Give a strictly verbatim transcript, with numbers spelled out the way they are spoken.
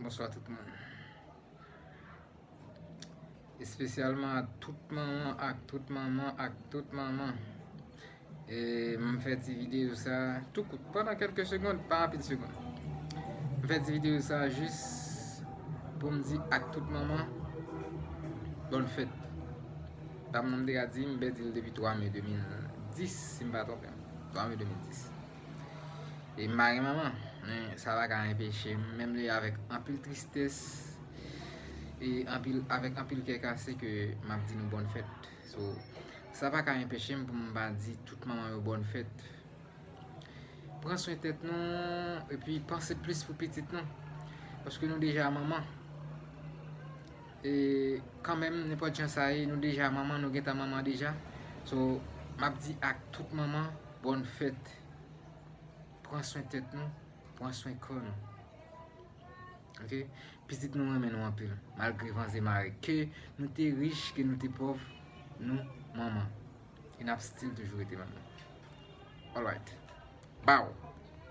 Bonswa tout moun. Espesyalman a tout manman, ak tout manman, ak tout manman. E m fè ti videyo sa tou kout, pandan kèlke segonn, pa anpil segonn. M fè ti videyo sa jis pou m di ak tout manman, bòn fèt. Dam nan m te ka di, m pèdi l depi twa me de mil dis, si m pa twonpe m. twa me de mil dis. E m pa gen manman, men sa pa ka enpeche m, menm lè avèk anpil tristès e anpil, avèk anpil kè kase ke m ap di nou bòn fèt. So, sa pa ka enpeche m pou m pa di tout manman yo bòn fèt. Pran swen tèt nou, epi panse plis pou pitit nou. Paske nou deja manman. E kanmenm, nenpòt jan sa ye, nou deja manman, nou gentan manman deja. So, m ap di ak tout manman, bòn fèt. Pran swen tèt nou, pran swen kò nou. Ok? Pitit nou renmen nou anpil, malgre van e mare. Ke nou te rich, ke nou te pòv, nou manman. E n ap still toujou rete manman. Alright. Bow!